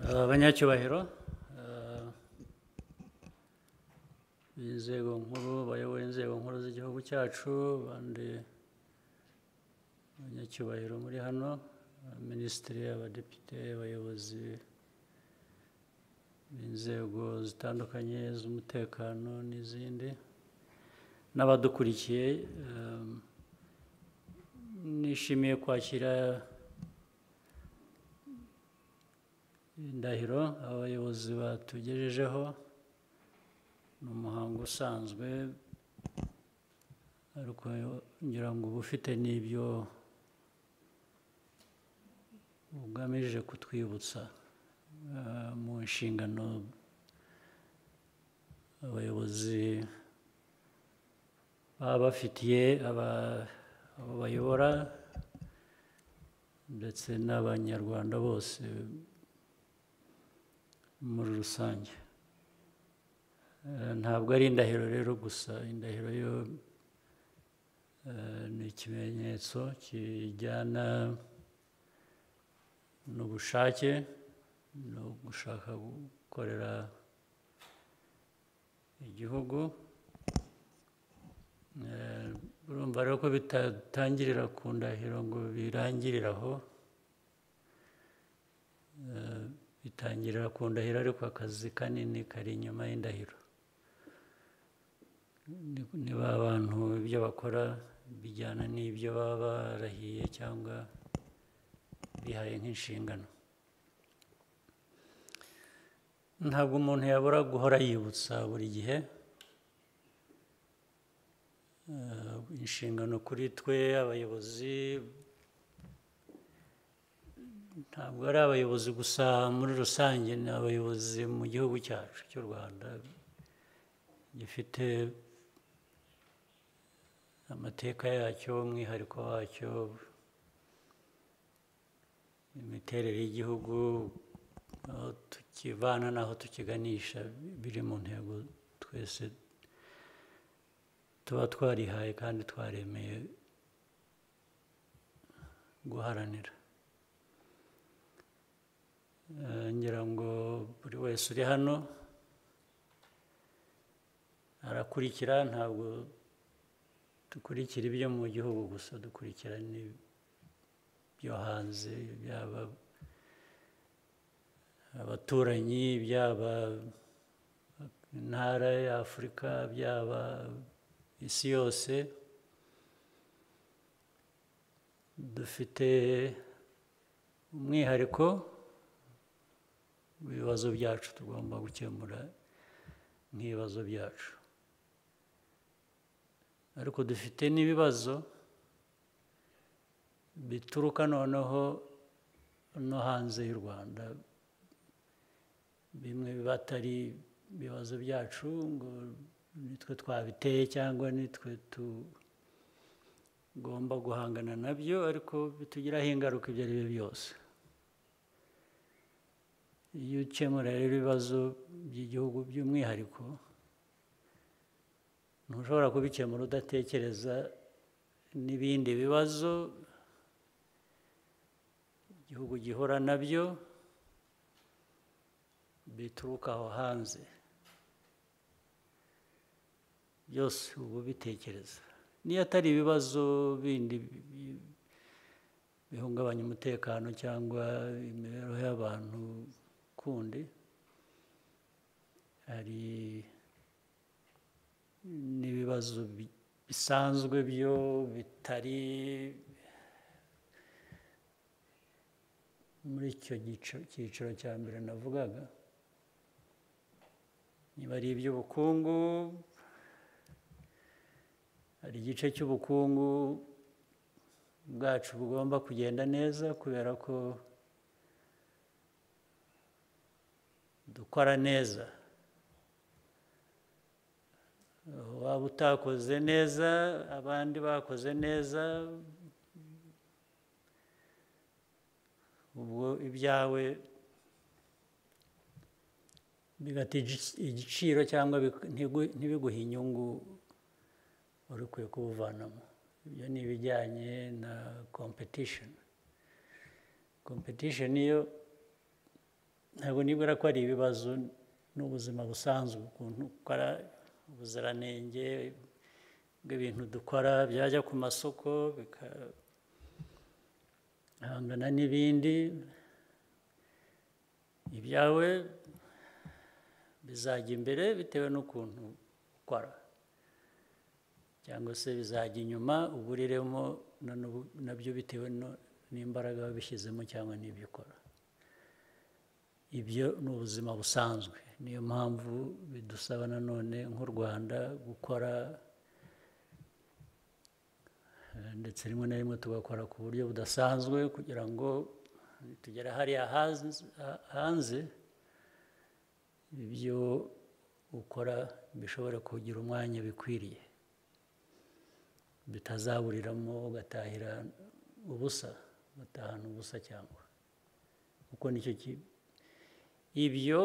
Abanyacyubahiro b'inzego nkuru, bayoboye inzego nkuru z'igihugu cyacu, abandi abanyacyubahiro muri hano, minisitiri, abadepite, abayobozi b'inzego zitandukanye z'umutekano n'izindi, n'abadukurikiye, nishimiye kwakira indahiro abayobozi batugejejeho. Ni umuhango usanzwe, ariko ngira ngo uba ufite n'ibyo ugamije kutwibutsa mu nshingano abayobozi baba bafitiye abo bayobora ndetse n'Abanyarwanda bose muri rusange. Ntabwo ari indahiro rero gusa, indahiro yo ni ikimenyetso kijyana n'ubushake no gushaka gukorera igihugu. Urumva rero ko bitatangirira ku ndahiro ngo birangirire aho, bitangirira ku ndahiro, ariko akazi kanini kari inyuma y'indahiro. Niba abantu ibyo bakora bijyana n'ibyo baba barahiye cyangwa bihaye nk'inshingano, ntabwo umuntu yabura guhora yibutsa buri gihe inshingano kuri twe abayobozi. Ntabwo ari abayobozi gusa muri rusange, ni abayobozi mu gihugu cyacu cy'u Rwanda gifite amateka yacyo, umwihariko wacyo, imiterere y'igihugu, aho tukivana n'aho tukiganisha, biri mu ntego twese tuba twarihaye kandi twaremeye guharanira. Ngira ngo buri wese uri hano arakurikira, ntabwo dukurikira ibyo mu gihugu gusa, dukurikira n'ibyo hanze, byaba abaturanyi, byaba intara ya Afurika, byaba isi yose. Dufite umwihariko w'ibibazo byacu tugomba gukemura nk'ibibazo byacu, ariko dufite n'ibibazo bituruka noneho no hanze y'u Rwanda, bimwe biba atari ibibazo byacu ngo nitwe twabiteye cyangwa nitwe tugomba guhangana nabyo, ariko bitugiraho ingaruka ibyo ari byo byose. Iyo ukemura rero ibibazo by'igihugu by'umwihariko, ntushobora kubikemura udatekereza n'ibindi bibazo igihugu gihura nabyo bituruka aho hanze. Byose ubu bitekereza, niyo atari ibibazo bindi bihungabanya umutekano cyangwa imibereho y'abantu kundi, hari n'ibibazo bisanzwe byo bitari muri icyo cyiciro cya mbere navugaga. Niba ari iby'ubukungu, hari igice cy'ubukungu bwacu bugomba kugenda neza kubera ko dukora neza. Waba utakoze neza, abandi bakoze neza, ubwo ibyawe bigata igiciro cyangwa ntibiguhe inyungu wari ukwiye kubuvanamo. Ibyo ni ibijyanye na competition. Competition iyo Ntabwo nibwira ko ari ibibazo, n'ubuzima busanzwe, ukuntu ukora, ubuziranenge bw'ibintu dukora byajya ku masoko bikahangana n'ibindi, ibyawe bizajya imbere bitewe n'ukuntu ukora, cyangwa se bizajya inyuma uburiremo nabyo bitewe n'imbaraga wabishyizemo cyangwa n'ibyo ukora. Ibyo ni ubuzima busanzwe. Niyo mpamvu bidusaba nanone nk'u Rwanda gukora, ndetse rimwe na rimwe tugakora ku buryo budasanzwe kugira ngo tugere hariya hanze, ibyo ukora bishobora kugira umwanya bikwiriye, bitazaburiramo ugatahira ubusa, ugatahana ubusa cyangwa kuko nicyo ibyo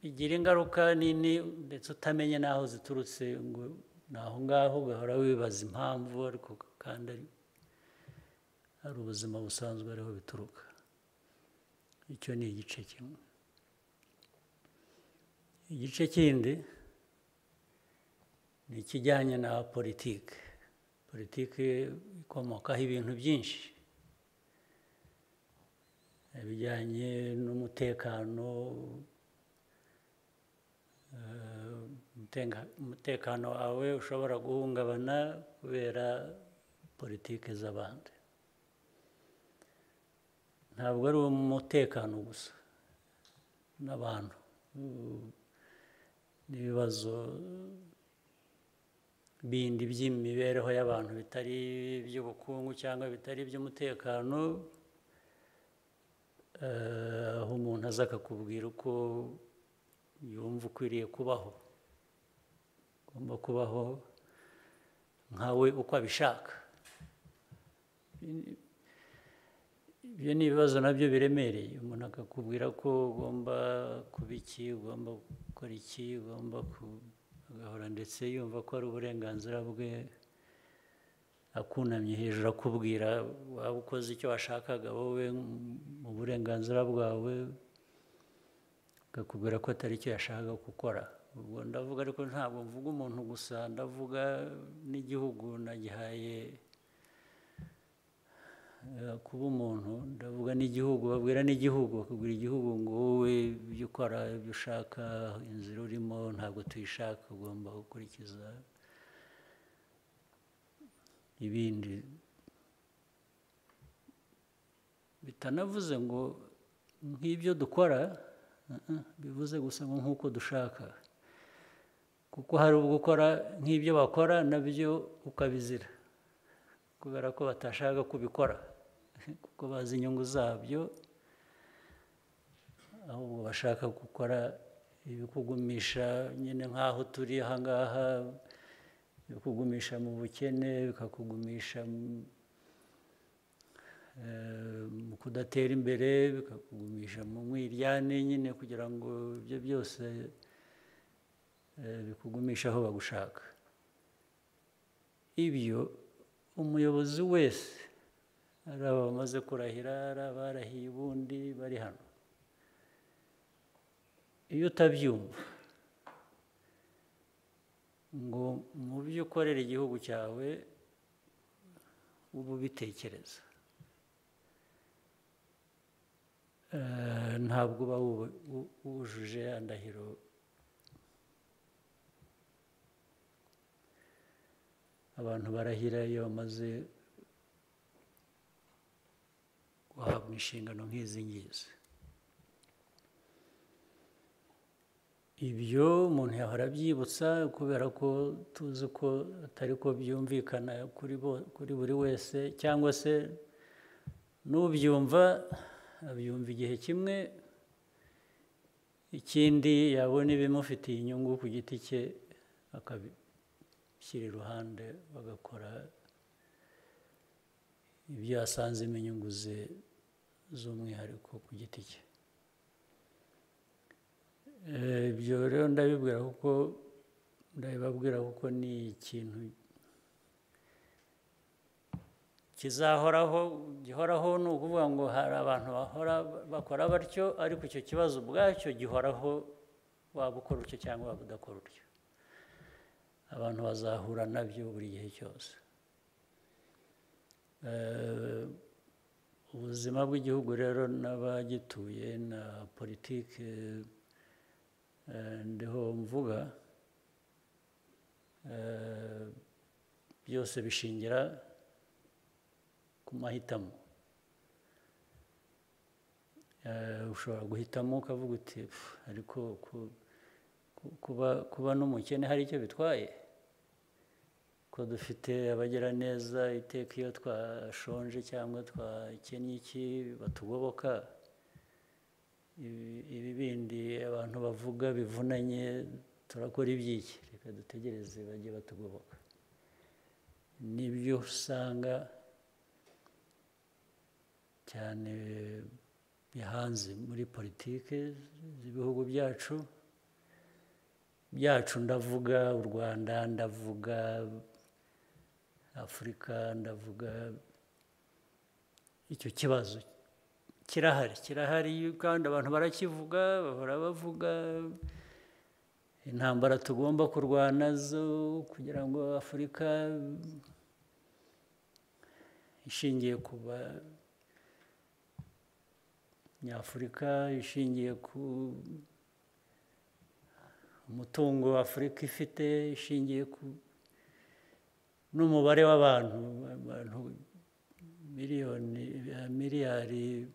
bigira ingaruka nini, ndetse utamenye n'aho ziturutse, ngo naho ngaho ugahora wibaza impamvu, ariko kandi ari ubuzima busanzwe ariho bituruka. Icyo ni igice kimwe. Igice kindi ni ikijyanye na politiki. Politiki ikomokaho ibintu byinshi, ibijyanye n'umutekano, umutekano wawe ushobora guhungabana kubera politiki z'abandi. Ntabwo ari umutekano gusa, n'abantu n'ibibazo bindi by'imibereho y'abantu bitari iby'ubukungu cyangwa bitari iby'umutekano, aho umuntu aza akakubwira uko yumva ukwiriye kubaho, ugomba kubaho nkawe uko abishaka. Ibyo ni ibibazo nabyo biremereye. Umuntu akakubwira ko ugomba kuba iki, ugomba gukora iki, ugomba agahora ndetse yumva ko ari uburenganzira bwe, akunamye hejuru akubwira waba ukoze icyo washakaga wowe mu burenganzira bwawe, akakubwira ko atari icyo yashakaga gukora. Ubwo ndavuga, ariko ntabwo mvuga umuntu gusa, ndavuga n'igihugu nagihaye kuba umuntu, ndavuga n'igihugu, babwira n'igihugu, bakubwira igihugu ngo wowe ibyo ukora, ibyo ushaka, inzira urimo ntabwo tuyishaka, ugomba gukurikiza ibindi. Bitanavuze ngo nk'ibyo dukora, bivuze gusa ngo nk'uko dushaka, kuko hari ubwo ukora nk'ibyo bakora nabyo ukabizira kubera ko batashaka kubikora, kuko bazi inyungu zabyo, ahubwo bashaka gukora ibikugumisha nyine nk'aho turi aha ngaha, bikugumisha mu bukene, bikakugumisha mu kudatera imbere, bikakugumisha mu mwiryane nyine, kugira ngo ibyo byose bikugumisha aho bagushaka. Ibyo umuyobozi wese, ari abamaze kurahira, ari abarahiye ubundi bari hano, iyo utabyumva ngo mu byo ukorera igihugu cyawe uba ubitekereza, ntabwo uba wujuje ya ndahiro abantu barahira iyo bamaze guhabwa inshingano nk'izi ngizi. Ibyo umuntu yahora abyibutsa kubera ko tuzi ko atari ko byumvikana kuri buri wese, cyangwa se n'ubyumva abyumva igihe kimwe, ikindi yabona ibimufitiye inyungu ku giti cye akabishyira iruhande, bagakora ibyo yasanzemo inyungu ze z'umwihariko ku giti cye. Ibyo rero ndabibwira kuko ndabibabwira kuko ni ikintu Kizahoraho, gihoraho, ni ukuvuga ngo hari abantu bahora bakora batyo, ariko icyo kibazo ubwacyo gihoraho, waba ukora utyo cyangwa waba udakora utyo, abantu bazahura nabyo buri gihe cyose. Ubuzima bw'igihugu rero n'abagituye na politiki ndiho mvuga, byose bishingira ku mahitamo. Ushobora guhitamo ukavuga uti ariko kuba n'umukene hari icyo bitwaye, ko dufite abagira neza iteka iyo twashonje cyangwa twakennye iki batugoboka, ibi bindi abantu bavuga bivunanye turakora iby'iki, reka dutegereze bajye batugoboka. Nibyo usanga cyane bihanze muri politike z'ibihugu byacu, ndavuga u Rwanda, ndavuga Afurika, ndavuga icyo kibazo kirahari kandi abantu barakivuga, bahora bavuga intambara tugomba kurwana zo kugira ngo Afurika ishingiye ku Nyafurika, ishingiye ku umutungo Afurika ifite, ishingiye ku n'umubare w'abantu, abantu miliyoni, miliyari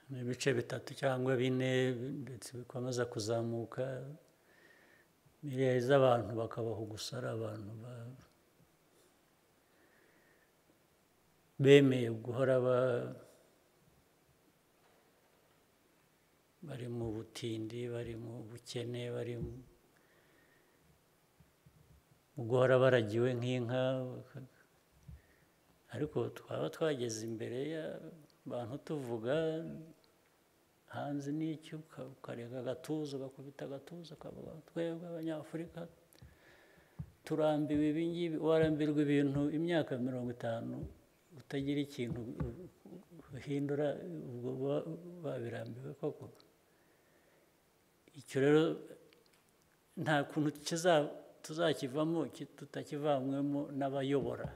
n'ibice 3 cyangwa 4, ndetse bikomeza kuzamuka, miliyari z'abantu bakabaho gusa ari abantu bemeye guhora bari mu butindi, bari mu bukene, bari mu guhora baragiwe nk'inka. Ariko twaba twageze imbere y'abantu tuvuga hanze n'icyo, ukareka agatuza, ugakubita agatuza, ukavuga twebwe Abanyafurika turambiwe ibi ngibi. Warambirwa ibintu imyaka 50 utagira ikintu uhindura, ubwo babirambiwe koko. Icyo rero nta kuntu tuzakivamo tutakivanywemo n'abayobora,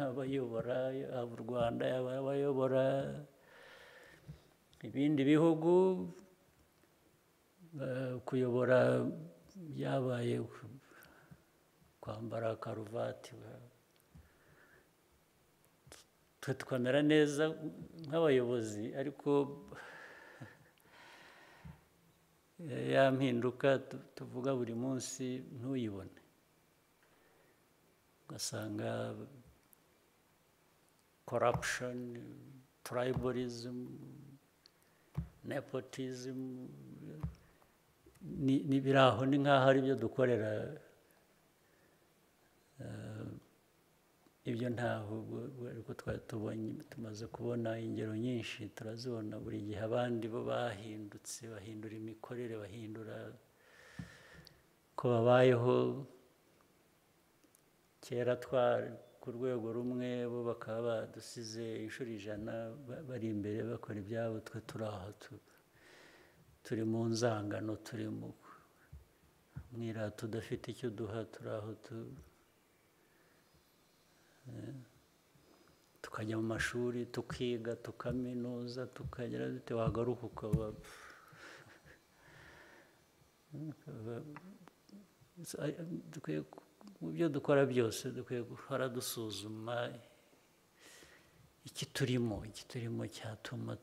abayobora u Rwanda, abayobora ibindi bihugu. Kuyobora byabaye kwambara karuvati, twe tukamera neza nk'abayobozi, ariko ya mpinduka tuvuga buri munsi ntuyibone, ugasanga corruption, tribalism, nepotism ni biraho, ni nkaho ari byo dukorera. Ibyo ntaho, ariko twari tubonye, tumaze kubona ingero nyinshi, turazibona buri gihe. Abandi bo bahindutse, bahindura imikorere, bahindura ko babayeho. Kera twari ku rwego rumwe, bo bakaba badusize inshuro 100, bari imbere bakora ibyabo, twe turi aho turi mu nzangano, turi mu mwirato tudafite icyo duha, turi aho tukajya mu mashuri, tukiga, tukaminuza, tukagera dute, wagaruka ukaba mu byo dukora byose dukwiye guhora dusuzuma iki turimo cyatuma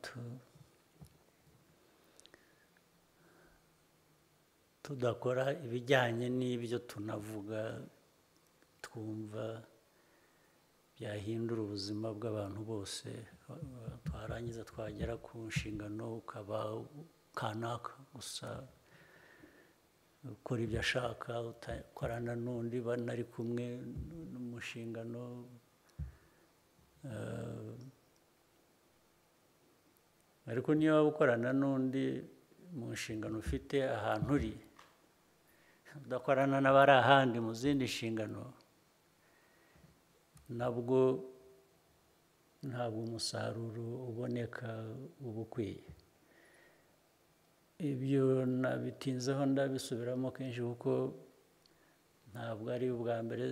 tudakora ibijyanye n'ibyo tunavuga twumva byahindura ubuzima bw'abantu bose. Twarangiza twagera ku nshingano ukaba kanaka gusa ukora ibyo ashaka, utakorana n'undi banari kumwe mu nshingano. Ariko niyo waba ukorana n'undi mu nshingano ufite ahantu uri, udakorana n'abari ahandi mu zindi nshingano, nabwo ntabwo umusaruro uboneka uba ukwiye. Ibyo nabitinzeho ndabisubiramo kenshi kuko ntabwo ari ubwa mbere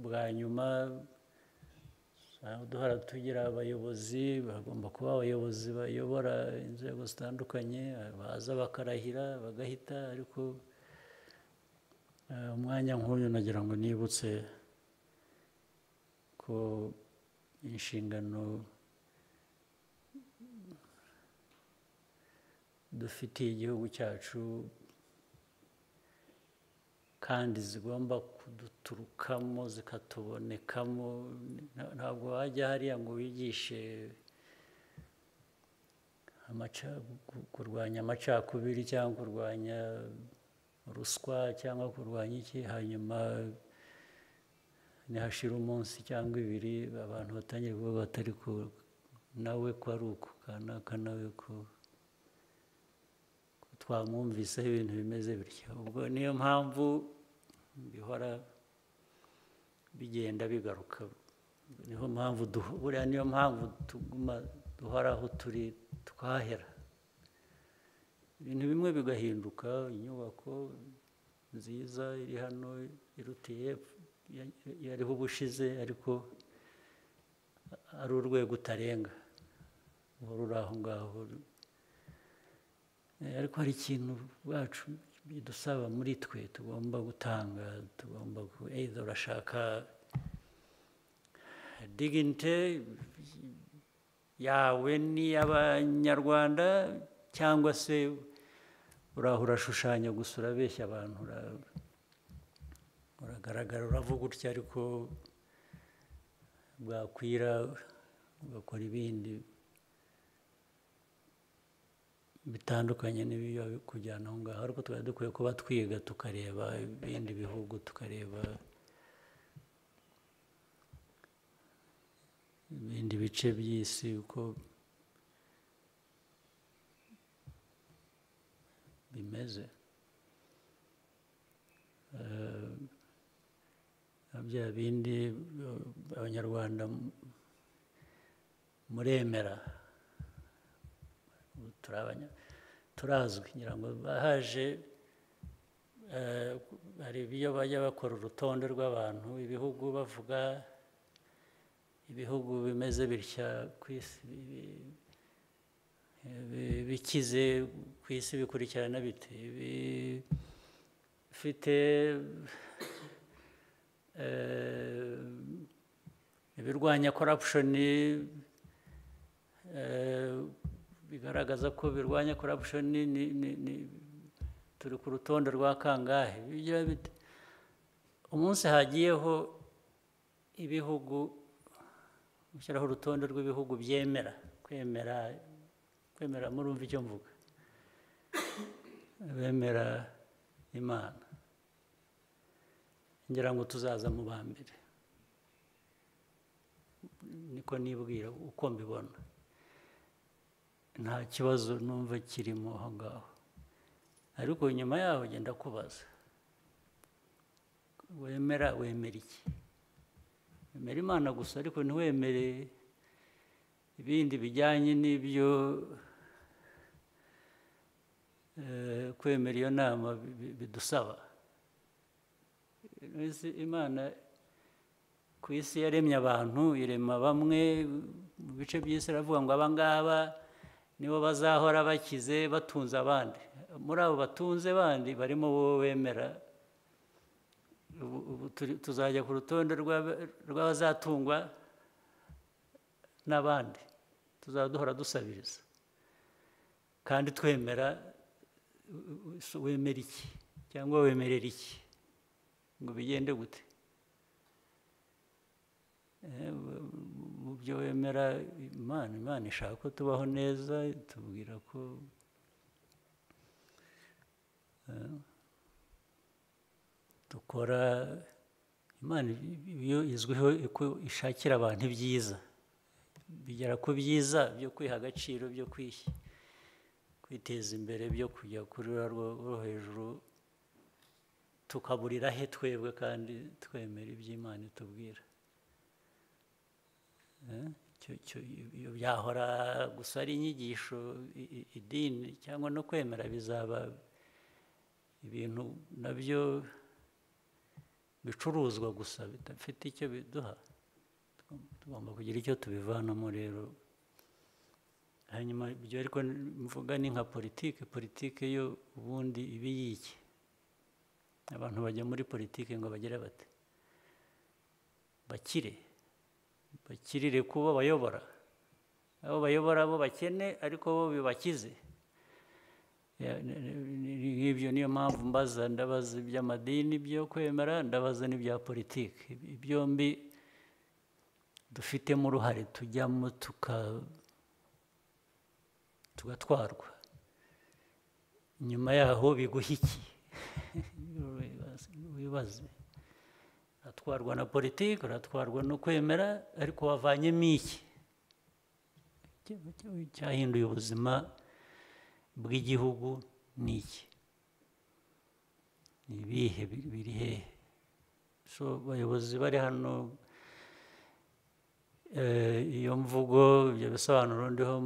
bwa nyuma. Duhora tugira abayobozi, bagomba kuba abayobozi bayobora inzego zitandukanye, baza bakarahira bagahita, ariko umwanya nk'uyu nagira ngo nibutse ko inshingano dufitiye igihugu cyacu kandi zigomba kuduturukamo zikatubonekamo. Ntabwo wajya hariya ngo wigishe kurwanya amacakubiri cyangwa kurwanya ruswa cyangwa kurwanya iki, hanyuma nihashira umunsi cyangwa ibiri abantu batangiye kuvuga batari ko nawe ko ari uku kanaka, nawe ko twamwumviseho ibintu bimeze bityo. Ubwo niyo mpamvu bihora bigenda bigaruka, niho mpamvu buriya niyo mpamvu tuguma duhoraho turi twahera ibintu bimwe bigahinduka. Inyubako nziza iri hano irutiye yariho ubushize, ariko ari urwego utarenga uhora uri aho ngaho. Ariko hari ikintu bacu bidusaba muri twe tugomba gutanga, tugomba either urashaka dignity yawe n'iy'Abanyarwanda, cyangwa se uraho urashushanya gusa urabeshya abantu, uragaragara uravuga utya ariko bwakwira ugakora ibindi bitandukanye n'ibiyo kujyana aho ngaho. Ariko twari dukwiye kuba twiga tukareba ibindi bihugu, tukareba ibindi bice by'isi uko bimeze. Bya bindi Abanyarwanda muremera, turazwi, ngira ngo bahaje hari ibyo bajya bakora urutonde rw'abantu, ibihugu bavuga ibihugu bimeze bitya ku isi, bikize ku isi bikurikirana bite, bifite ibirwanya corruption, bigaragaza ko birwanya corruption, ni turi ku rutonde rwa kangahe. Umunsi hagiyeho ibihugu gushyiraho urutonde rw'ibihugu byemera kwemera, murumva icyo mvuga, bemera Imana, ngira ngo tuzaza mu ba mbere, niko nibwira uko mbibona. Nta kibazo numva kirimo aho ngaho, ariko nyuma yaho genda kubaza wemera wemera iki? Wemera Imana gusa ariko ntiwemere ibindi bijyanye n'ibyo kwemera iyo nama bidusaba. Imana ku isi yaremye abantu, irema bamwe mu bice by'isi, iravuga ngo aba ngaba nibo bazahora bakize batunze abandi. Muri abo batunze bandi barimo wowe wemera. Tuzajya ku rutonde rw'abazatungwa n'abandi, tuzaduhora dusabiriza kandi twemera. Wemera iki cyangwa wemerera iki ngo bigende gute? Mu byo wemera Imana, Imana ishaka ko tubaho neza, itubwira ko dukora. Imana iyo izwiho ko ishakira abantu ibyiza, bigera ku byiza byo kwiha agaciro, byo kwiteza imbere, byo kujya kuri rwo hejuru, tukaburira he twebwe kandi twemera iby'Imana itubwira? Byahora gusa ari inyigisho, idini cyangwa no kwemera, bizaba ibintu nabyo bicuruzwa gusa bidafite icyo biduha. Tugomba kugira icyo tubivanamo rero. Hanyuma ibyo ariko mvuga ni nka politike. Politike yo ubundi iba iyiki? Abantu bajya muri politike ngo bagire bate? Bakire, bakirire kubo bayobora, abo bayobora bo bakene ariko bo bibakize. Nk'ibyo niyo mpamvu mbaza, ndabaza iby'amadini byo kwemera, ndabaza n'ibya politiki. Byombi dufitemo uruhare, tujyamo tugatwarwa. Nyuma yaho biguha iki? Wibaze. Uratwarwa na politiki, uratwarwa no kwemera, ariko wavanyemo iki cyahinduye ubuzima bw'igihugu? Ni iki? Ni ibihe biri hehe? So abayobozi bari hano, iyo mvugo, ibyo bisobanuro ndiho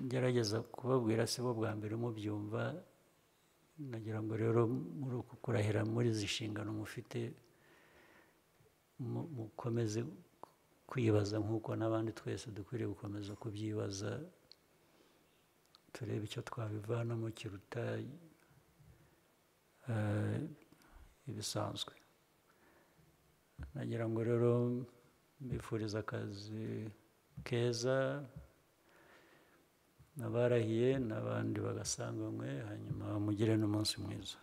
ngerageza kubabwira si bo bwa mbere mubyumva. Nagira ngo rero muri uku kurahira, muri izi nshingano mufite, mukomeze kwibaza nk'uko n'abandi twese dukwiriye gukomeza kubyibaza, turebe icyo twabivanamo kiruta ibisanzwe. Nagira ngo rero mbifuriza akazi keza, n'abarahiye n'abandi bagasanganywe, hanyuma mugire n'umunsi mwiza.